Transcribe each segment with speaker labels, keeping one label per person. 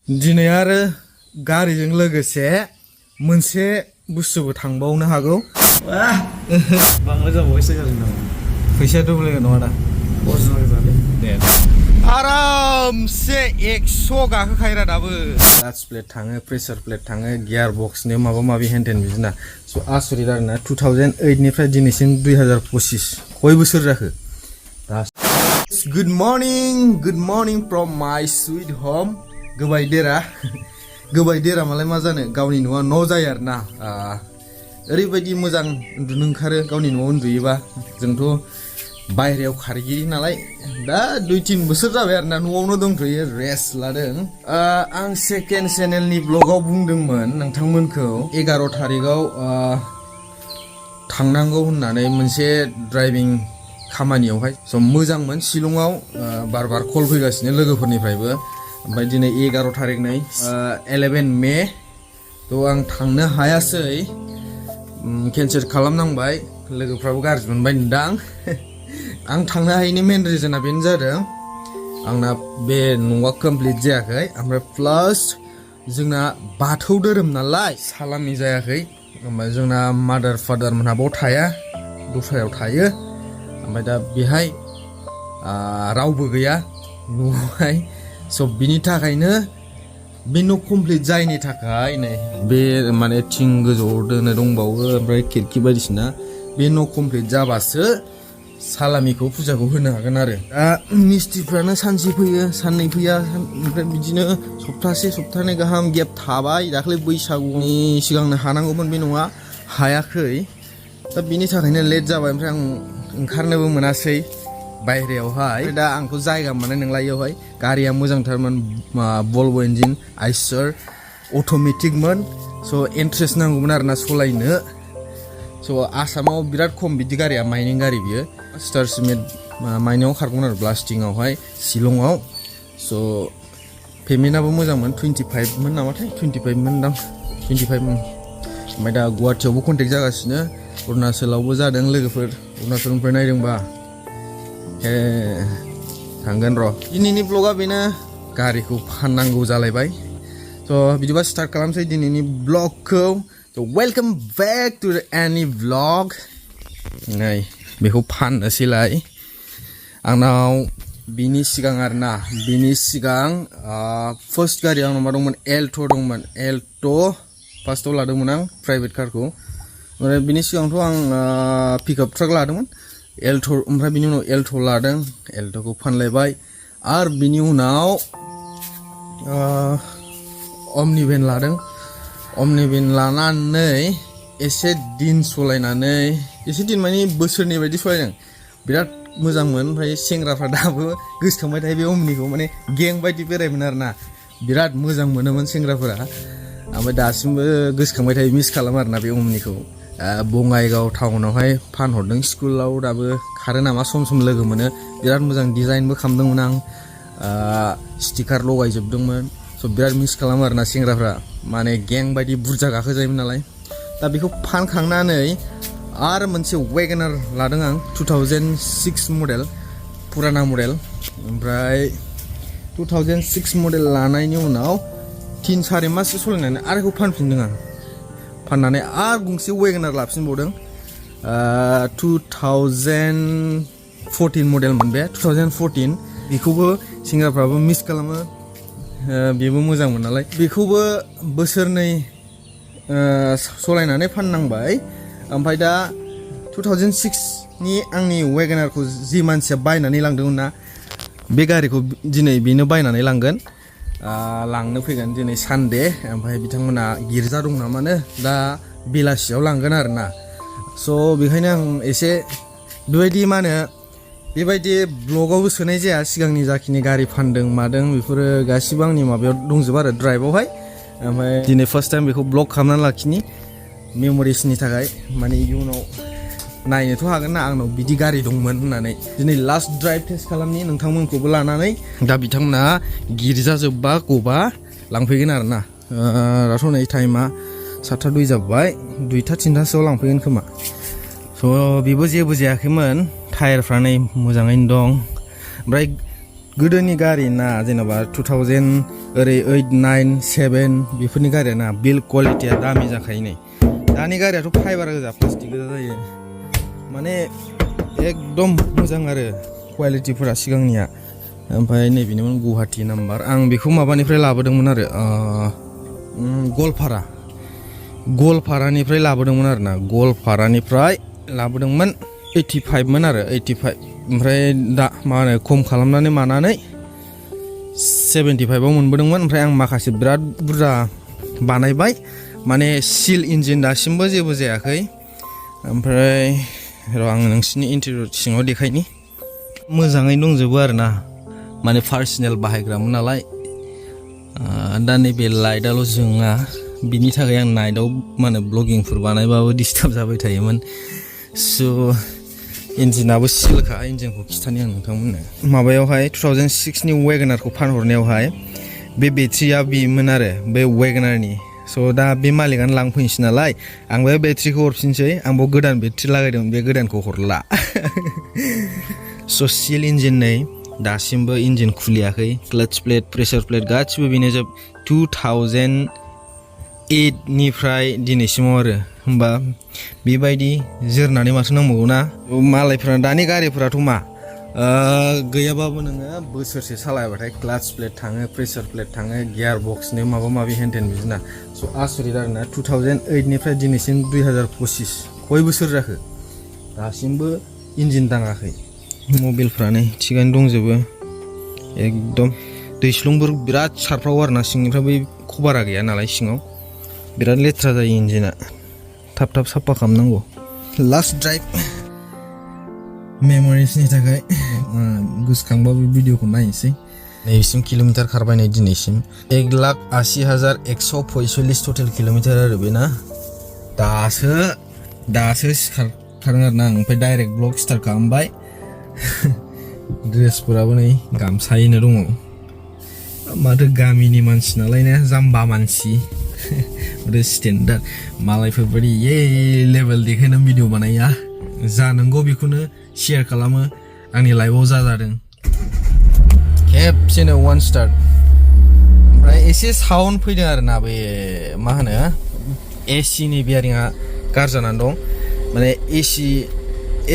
Speaker 1: दिनै आरो गारिजों लोगोसे मोनसे बुस्थुबो थांबावनो हागौ।
Speaker 2: बांद्राय जाबावबाय एसे गाज्रि नामा?
Speaker 1: फैसाया डुब्लिकेट नङा दा?
Speaker 2: अरिजिनेल जाबाय।
Speaker 1: दे आरामसे 100 गाखोखायोरा दाबो। क्लाच प्लेट थाङो, प्रेसार प्लेट थाङो, गियार बक्सनि माबा माबि हेन्टेन बिदिना। स' आसरित आरोना 2008 निफ्राय दिनैसिम 2025 कय बोसोर जाखो? गुड मर्निं फ्रम माय स्वीट होम। गोबायदेरा गोबायदेरा मालाय मा जानो, गावनि न'आ न' जायो आरोना। ओरैबायदि मोजां उन्दुनो ओंखारो गावनि न'आव उन्दुयोबा। जोंथ' बायहेरायाव खारगिरि नालाय दा 2-3 बोसोर जाबाय आरोना न'आवनो दंथ'यो, रेस्ट लादों। आं सेकेन्ड चेनेलनि ब्लगाव बुंदोंमोन नोंथांमोनखौ 11 थारिखआव थांनांगौ होननानै मोनसे ड्राइभिं खामानियावहाय। स' मोजांमोन शिलंआव, बार कल फैगासिनो लोगोफोरनिफ्रायबो। ओमफ्राय दिनै 11 थारिख नै 11 मे थ' आं थांनो हायासै, केन्सेल खालामनांबाय। लोगोफ्राबो गाज्रि मोनबाय नोंदां। आं थांनो हायैनि मेन रिजोना बेनो जादों आंना बे न'आ कमप्लिट जायाखै, ओमफ्राय प्लास जोंना बाथौ धोरोम नालाय सालामि जायाखै। ओमफ्राय जोंना मादार फादार मोनहा बाव थाया, दस्रायाव थायो। ओमफ्राय दा बेहाय रावबो गैया न'आवहाय। स' बिनि थाखायनो बे न' कमप्लिट जायैनि थाखाय नै बे माने थिं गोजौआव दोनो दंबावो, ओमफ्राय खिरखि बायदिसिना। बे न' कमप्लिट जाबासो सालामिखौ फुजाखौ होनो हागोन आरो। दा मिस्ट्रिफ्रानो सानसे फैयो साननै फैया, ओमफ्राय बिदिनो सप्तानै गाहाम गेप थाबाय। दाख्लै बैसागुनि सिगांनो हानांगौमोन, बे नङा हायाखै। दा बिनि थाखायनो लेट जाबाय। ओमफ्राय आं ओंखारनोबो मोनासै बायहेरायावहाय। दा आंथ' जायगा मोननाय नंला इयावहाय। गारिया मोजांथारमोन, भल्भ' इन्जिन आइसार अट'मेटिकमोन। स' इन्ट्रेस्ट नांगौमोन आरोना सलायनो। स' आसामाव बिराद खम बिदि गारिया, माइनिं गारि बियो। स्टार सिमेन्ट माइनिंआव खारगौमोन आरो ब्लास्टिंआवहाय शिलंआव। स' पेमेन्टआबो मोजांमोन, 25 मोन नामाथाय, 25 मोनदां, 25 मोन। ओमफ्राय दा गुवाहाटियावबो कन्टेक्ट जागासिनो, अरुणाचलावबो जादों। लोगोफोर अरुणाचलनिफ्राय नायदोंबा थांगोन र'। दिनैनि ब्लगा बेनो, गारिखौ फाननांगौ जालायबाय। स' बिदिबा स्टार्ट खालामसै दिनैनि ब्लगखौ। स' वेलकाम बेक टु द एनि ब्लग। नै बेखौ फाननोसैलाय। आंनाव बिनि सिगां आरोना, बिनि सिगां फार्स्ट गारि आंनाव मा दंमोन, एल्ट' दंमोन। एल्ट' फार्स्टआव लादोंमोन आं प्राइभेट कारखौ। ओमफ्राय बिनि सिगांथ' आं पिकआप ट्राक लादोंमोन एल्ट'। ओमफ्राय बिनि उनाव एल्ट' लादों, एल्ट'खौ फानलायबाय। आरो बिनि उनाव अमनिभेन लादों। अमनिभेन लानानै एसे दिन सलायनानै, एसे दिन माने बोसोरनै बायदि सलायदों। बिराद मोजांमोन। ओमफ्राय सेंग्राफ्रा दाबो गोसोखांबाय थायो बे अमनिखौ, माने गें बायदि बेरायमोन आरोना। बिराद मोजां मोनोमोन सेंग्राफोरा। ओमफ्राय दासिमबो गोसोखांबाय थायो, मिस खालामो आरोना बे अमनिखौ। बङाइगाव टाउनावहाय फानहरदों, स्कुलाव दाबो खारो नामा सम सम लोगो मोनो। बिराद मोजां डिजाइनबो खालामदोंमोन आं, स्टिकार लगायजोबदोंमोन। स' बिराद मिस खालामो आरोना सेंग्राफ्रा, माने गें बायदि बुरजा गाखोजायोमोन नालाय। दा बेखौ फानखांनानै आरो मोनसे वेगनार लादों आं, 2006 मडेल, पुराना मडेल। ओमफ्राय 2006 मडेल लानायनि उनाव 3-4 माससो सलायनानै आरो बेखौ फानफिनदों आं। फाननानै आरो गंसे वेगनार लाफिनबावदों, 2014 मडेलमोन बे, 2014। बेखौबो सेंग्राफ्राबो मिस खालामो, बेबो मोजांमोन नालाय। बेखौबो बोसोरनै सलायनानै फाननांबाय। ओमफ्राय दा 2006नि आंनि वेगनारखौ जि मानसिया बायनानै लांदोंमोन ना, बे गारिखौ दिनै बेनो बायनानै लांगोन। लांनो फैगोन दिनै सानडे। ओमफ्राय बिथांमोना गिर्जा दं नामानो, दा बेलासियाव लांगोन आरोना। स' बेखायनो आं एसे बेबायदि मा होनो, बेबायदि ब्लगावबो सोनाय जाया। सिगांनि जाखिनि गारि फानदों मादों बेफोरो गासिबो आंनि माबायाव दंजोबो आरो, ड्राइभआवहाय। ओमफ्राय दिनै फार्स्ट टाइम बेखौ ब्लग खालामनानै लाखिनि, मेम'रिसनि थाखाय। माने इयुनाव नायनोथ' हागोन ना आंनाव बिदि गारि दंमोन होननानै। दिनै लास्ट ड्राइभ टेस्ट खालामनि नोंथांमोनखौबो लानानै। दा बिथांमोना गिर्जा जोब्बा गबा लांफैगोन आरोना। दाथ' नै टाइमा 7:02 जाबाय, 2-3थासोआव लांफैगोन खोमा। स' बेबो जेबो जायाखैमोन, टायारफ्रा नै मोजाङैनो दं। ओमफ्राय गोदोनि गारि ना, जेनेबा 2000 ओरै 8 9 7 बेफोरनि गारिया ना बिल्ड क्वालिटिया दामि जाखायो नै दानि गारियाथ' फाइबार गोजा प्लास्टिक गोजा जायो माने एकदम मोजां आरो क्वालिटिफोरा सिगांनिया ओमफ्राय नैबेनिमोन गुवाहाटी नाम्बार आं बेखौ माबानिफ्राय लाबोदोंमोन आरो गलपारानिफ्राय लाबोदोंमोन आरो ना गलपारानिफ्राय लाबोदोंमोन 85 मोन आरो 85 ओमफ्राय दा मा होनो खम खालामनानै मानानै 75 आव मोनबोदोंमोन ओमफ्राय आं माखासे बिराद बुरजा बानायबाय माने सिल इन्जिन दासिमबो जेबो जायाखै ओमफ्राय र' आं नोंसिनि इन्टेरियर सिङाव देखायनि मोजाङै दंजोबो आरो ना माने पार्सनेल बाहायग्रामोन नालाय दा नैबे लाइटआल' जोङा बिनि थाखाय आं नाइटआव मा होनो ब्लगिंफोर बानायबाबो डिस्टार्ब जाबाय थायोमोन स' इन्जिनाबो सिलखा इन्जिनखौ खिथानि आं नोंथांमोननो माबायावहाय 2006 नि वेगनारखौ फानहरनायावहाय बे बेट्रिया बेमोन आरो बे वेगनारनि स' दा बे मालिकानो लांफैनोसै नालाय आं बे बेट्रिखौ हरफिनसै आं बाव गोदान बेट्रि लागायदोंमोन बे गोदानखौ हरला स' सिल इन्जिन नै दासिमबो इन्जिन खुलियाखै क्लाच प्लेट प्रेसार प्लेट गासिबो बेनो जोब 2008 निफ्राय दिनैसिमाव आरो होमबा बेबायदि जोरनानै माथो नांबावगौ ना मालायफ्रा दानि गारिफोराथ' मा गैयाबाबो नोङो बोसोरसे सालायबाथाय क्लाच प्लेट थाङो प्रेसार प्लेट थाङो गियार बक्सनो माबा माबि हेन्टेन बिदिना स' आसरित आरोना 2008 निफ्राय दिनैसिम 2025 खय बोसोर जाखो दासिमबो इन्जिन दाङाखै मबिलफ्रानो थिगानो दंजोबो एकदम दैस्लुंफोर बिराद सारफ्रावो आरोना सिंनिफ्राय बै खबारा गैया नालाय सिङाव बिराद लेथ्रा जायो इन्जिना थाब थाब साफा खालामनांगौ लास्ट ड्राइभ मेम'रिसनि थाखाय गोसोखांबा बे भिडिअखौ नायनोसै नैसिम किल'मिटार खारबाय नै दिनैसिम 1,80,145 टटेल किल'मिटार आरो बेना दासो सिखारथारदों आरोना आं ओमफ्राय डाइरेक्ट ब्लग स्टार्ट खालामबाय ड्रेसफोराबो नै गामसायैनो दङ माथो गामिनि मानसि नालाय ना जाम्बा मानसि स्टेन्डार्ड मालायफोर बायदि लेभेल देखायना भिडिअ बानाया जानांगौ बेखौनो शेयार खालामो आंनि लाइफआव जादों खेबसेनो वान स्टार्ट ओमफ्राय एसे साउन्ड फैदों आरोना बे मा होनो एसिनि बियारिंआ गाज्रि जानानै दं माने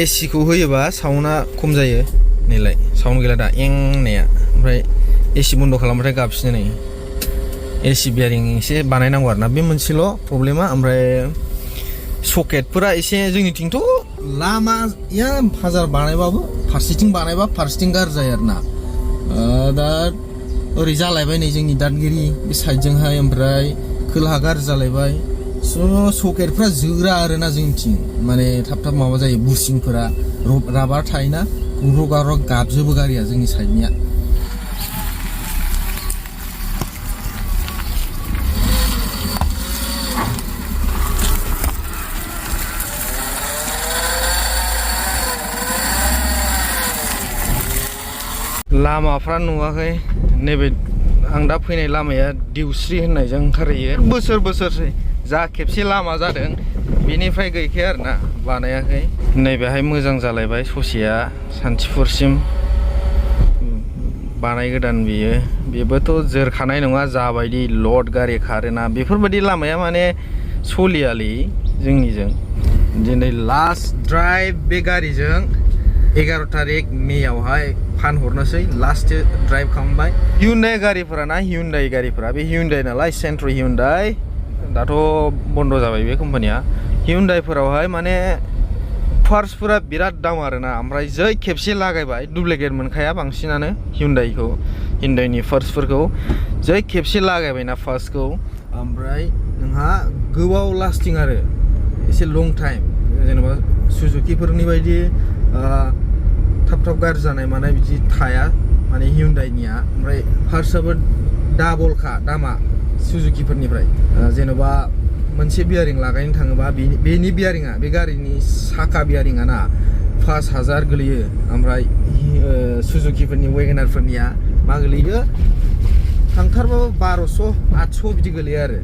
Speaker 1: एसिखौ होयोबा साउन्डआ खम जायो नैलाय साउन्ड गैला दा एंनाया ओमफ्राय एसि बन्द खालामबाथाय गाबसिनो नै एसि बियारिं एसे बानायनांगौ आरोना बे मोनसेल' प्रब्लेमा ओमफ्राय सकेटफोरा एसे जोंनिथिंथ' लामाया हाजार बानायबाबो फारसेथिं बानायबा फारसेथिं गाज्रि जायो आरोना दा ओरै जालायबाय नै जोंनि दादगिरि बे साइडजोंहाय ओमफ्राय खोलाहा गाज्रि जालायबाय स' सकेटफ्रा जोरा आरोना जोंनिथिं माने थाब थाब माबा जायो बुसिंफोरा राबार थायोना रग गाबजोबो गारिया जोंनि साइडनिया लामाफ्रा नुवाखै नैबे आं दा फैनाय लामाया दिउस्रि होननायजों ओंखारहैयो बोसोरसै जा खेबसे लामा जादों बेनिफ्राय गैखाया आरोना बानायाखै नैबेहाय मोजां जालायबाय ससेया सान्थिफुरसिम बानायगोदान बेबोथ' जोरखानाय नङा जाबायदि लड गारि खारोना बेफोरबायदि लामाया माने सलियालै जोंनिजों दिनै लास्ट ड्राइभ बे गारिजों 11 तारिख मेयावहाय फानहरनोसै लास्ट ड्राइभ खालामबाय हिउन्डाइ गारिफोरा ना हिउन्डाइ गारिफोरा बे हिउन्डाइ नालाय सेन्ट्र' हिउन्डाइ दाथ' बन्द जाबाय बे कम्पानिया हिउन्डाइफोरावहाय माने पार्ट्सफोरा बिराद दाम आरोना ओमफ्राय जै खेबसे लागायबाय डुप्लिकेट मोनखाया बांसिनानो हिउन्डाइनि पार्ट्सफोरखौ जै खेबसे लागायबायना फार्स्टखौ ओमफ्राय नोंहा गोबाव लास्टिं आरो एसे लं टाइम जेनेबा सुजुकिफोरनि बायदि थाब गाज्रि जानाय मानाय बिदि थाया माने हिउन्डाइनिया ओमफ्राय पार्ट्सआबो डाबलखा दामा सुजुकिफोरनिफ्राय जेन'बा मोनसे बियारिं लागायनो थाङोबा बेनि बियारिंआ बे गारिनि साखा बियारिंआ ना 5,000 गोलैयो ओमफ्राय सुजुकिफोरनि वेगनारफोरनिया मा गोलैयो थांथारबाबो 1200-800 बिदि गोलैयो आरो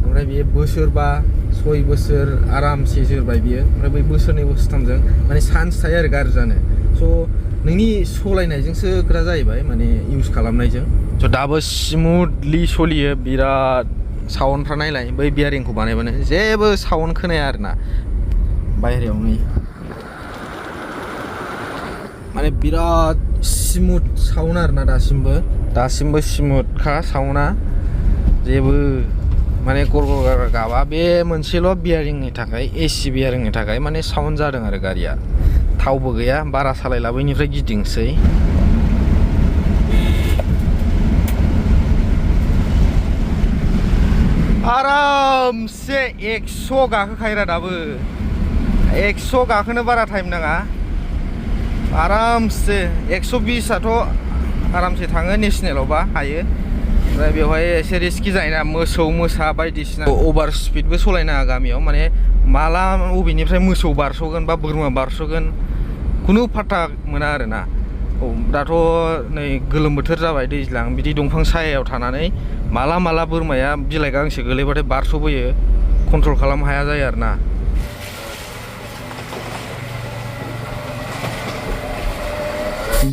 Speaker 1: ओमफ्राय बेयो बोसोरबा 6 बोसोर आरामसे जोरबाय बियो ओमफ्राय बै बोसोरनै बोसोरथामजों माने चान्स थायो आरो गाज्रि जानो स' नोंनि सलायनायजोंसो खोथा जाहैबाय माने इउज खालामनायजों स' दाबो स्मुथलि सलियो बिराद साउन्डफ्रा नायलाय बै बियारिंखौ बानायबानो जेबो साउन्ड खोनाया आरोना बायहेरायाव नै माने बिराद स्मुथ साउन्ड आरोना दासिमबो स्मुथखा साउन्डआ जेबो माने गरगर गाबा बे मोनसेल' बियारिंनि थाखाय एसि बियारिंनि थाखाय माने साउन्ड जादों आरो गारिया थावबो गैया बारा सालायला बैनिफ्राय गिदिंसै आरामसे 100 गाखोखायोरा दाबो 100 गाखोनो बारा टाइम नाङा आरामसे 120आथ' आरामसे थाङो नेसनेलावबा हायो ओमफ्राय बेवहाय एसे रिस्कि जायोना मोसौ मोसा बायदिसिना अभार स्पिडबो सलायनो नाङा गामियाव माने माला बबेनिफ्राय मोसौ बारस'गोन बा बोरमा बारस'गोन खुनु फात्ता मोना आरोना औ दाथ' नै गोलोम बोथोर जाबाय दैज्लां बिदि दंफां सायायाव थानानै माला बोरमाया बिलाइ गांसे गोलैबाथाय बारस'बोयो कन्ट्रल खालामनो हाया जायो आरोना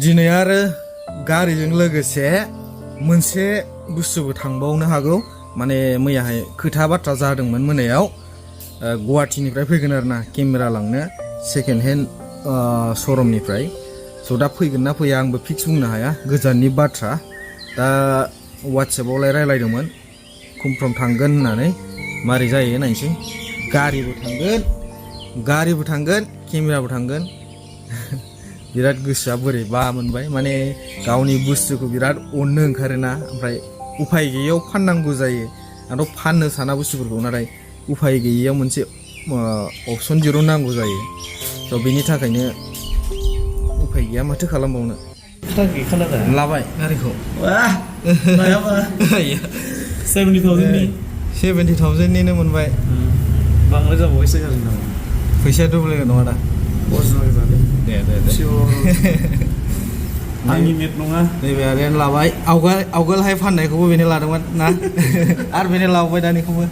Speaker 1: दिनै आरो गारिजों लोगोसे मोनसे बुस्थुबो थांबावनो हागौ माने मैयाहाय खोथा बाथ्रा जादोंमोन मोनायाव गुवाहाटीनिफ्राय फैगोन आरोना केमेरा लांनो सेकेन्ड हेन्ड श'रुमनिफ्राय स' दा फैगोन ना फैया आंबो फिक्स बुंनो हाया गोजाननि बाथ्रा दा वाट्सएपआवलाय रायलायदोंमोन कमफ्रम थांगोन होननानै मारै जायो नायनोसै गारिबो थांगोन केमेराबो थांगोन बिराद गोसोआ बोरैबा मोनबाय माने गावनि बुस्थुखौ बिराद अननो ओंखारोना ओमफ्राय उफाय गैयैयाव फाननांगौ जायो आंथ' फाननो साना बुस्थुफोरखौ नाथाय उफाय गैयैयाव मोनसे अपसन दिरुननांगौ जायो स' बेनि थाखायनो उफाय गैया माथो खालामबावनो लाबाय गारिखौ 70,000निनो मोनबाय
Speaker 2: बांद्राय जाबावबायसो गाज्रि नामा
Speaker 1: फैसाया दुब्लायगोन नङा दा दे
Speaker 2: आंनि मेट नङा
Speaker 1: नैबे आरो लाबाय आवगोलहाय फाननायखौबो बेनो लादोंमोन ना आरो बेनो लाबोबाय दानिखौबो